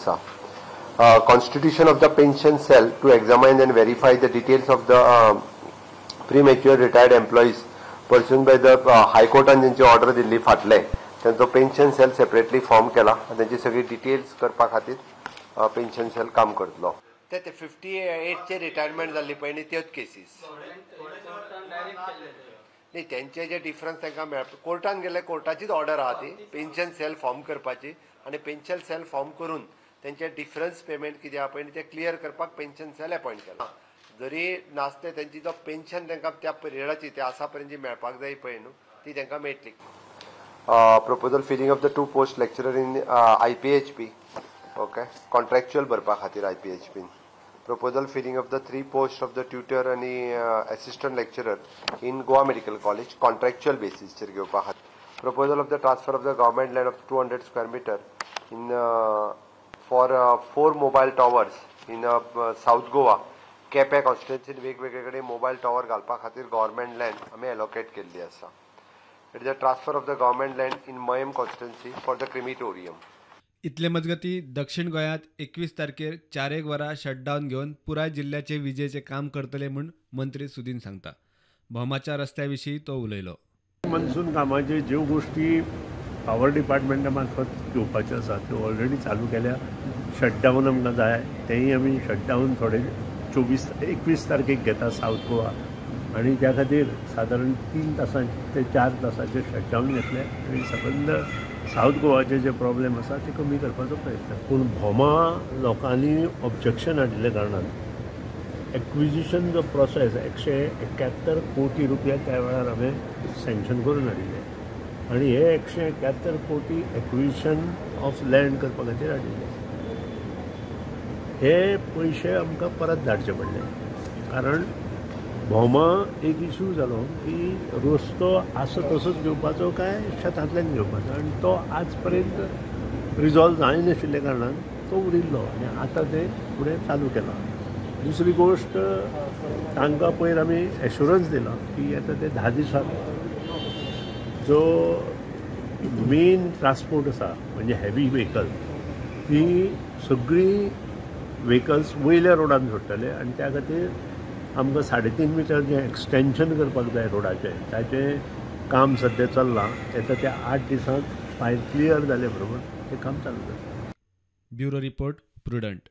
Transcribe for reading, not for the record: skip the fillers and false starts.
आसा. Constitution of the pension cell to examine and verify the details of the premature retired employees pursuant by the हायकोर्टान जेंची order दिल्ली फाटले, तांचो pension sale separately form केला आनी तेंची सगळी details करपा खातीर पेन्शन सेल काम करतलो. ते ते 58चे रिटायरमेंट जाल्ली पळय न्ही, त्योच केसीस न्ही, तेंचे जे डिफरन्स तांकां मेळ कोर्टान गेले, कोर्टाचीच ऑर्डर आहा ती पेन्शन सेल फॉर्म करपाची आनी पेन्शन सेल फॉर्म करून तेंचे डिफरन्स पेमेंट कितें आहा पळय न्ही, तें क्लियर करपाक पेन्शन सेल अपॉयंट केला. जरी नासले तेंची जो पेन्शन तांकां त्या पिरियडाची त्या आसा पर्यंत जी मेळपाक जाय पळय न्हू, ती तांकां मेळटली. Proposal filling of the 2 post lecturer in IPHP, okay, contractual भरपा खातीर आयपीएचपीन. Proposal filling of the 3 post of the tutor आनी assistant lecturer in Goa medical college contractual बेसीसचेर घेवपा खातीर. Proposal of the transfer of the government land of 200 square metre in for 4 mobile towers in South Goa, Quepem कॉन्स्टिट्युएन्सीन वेगवेगळे कडेन mobile tower घालपा खातीर government land आमी allocate केल्ली आसा. It is a transfer of the government land in Mayem constituency for the crematorium. इतले मजगती दक्षिण गोंयांत 21 तारखेर 4-1 वरां शटडावन घेवन पुराय जिल्ल्याचे विजेचें काम करतले म्हूण मंत्री सुदीन सांगता. भोमाच्या रस्त्या विशीं तो उलयलो. मनसून कामाचे ज्यो गोष्टी पावर डिपार्टमेंटा मार्फत घेवपाच्यो आसा त्यो ऑलरेडी चालू केल्या. शटडावन आमकां जाय तेंय आमी शटडावन थोडे 21 तारखेक घेता सावथ गोवा आनी त्या खातीर सादारण 3 तासांचे ते 4 तासांचे शटडावन घेतले आनी सबंद सावथ गोवाचे जे प्रॉब्लेम आसा ते कमी करपाचो प्रयत्न. पूण भोमा लोकांनी ऑब्जेक्शन हाडिल्ल्या कारणान एक्विजिशन जो प्रोसेस 171 कोटी रुपया त्या वेळार हांवें सँक्शन करून हाडिल्ले आनी हे 171 कोटी एक्विजिशन ऑफ लँड करपा खातीर हाडिल्ले. हे पयशे आमकां परत धाडचे पडले कारण भोमा एक इशू जालो की रस्तो आसा तसोच घेवपाचो काय शेतांतल्यान घेवपाचो आनी तो आज पर्यंत रिजॉल्व जायनाशिल्ल्या कारणान तो उरिल्लो आनी आतां ते फुडें चालू केला. दुसरी गोश्ट, तांकां पयर आमी एश्युरन्स दिला की आतां ते 10 दिसांत जो मेन ट्रान्सपोर्ट आसा म्हणजे हेवी व्हेकल ती सगळीं व्हेकल्स वयल्या रोडान सोडटले आनी त्या खातीर आमकां 3.5 मिटर जें एक्सटेंशन करपाक जाय रोडाचें ताचें काम सद्या चल्लां. येता त्या 8 दिसांत फायल क्लियर जाले बरोबर तें काम चालू जातलें. Bureau report, Prudent.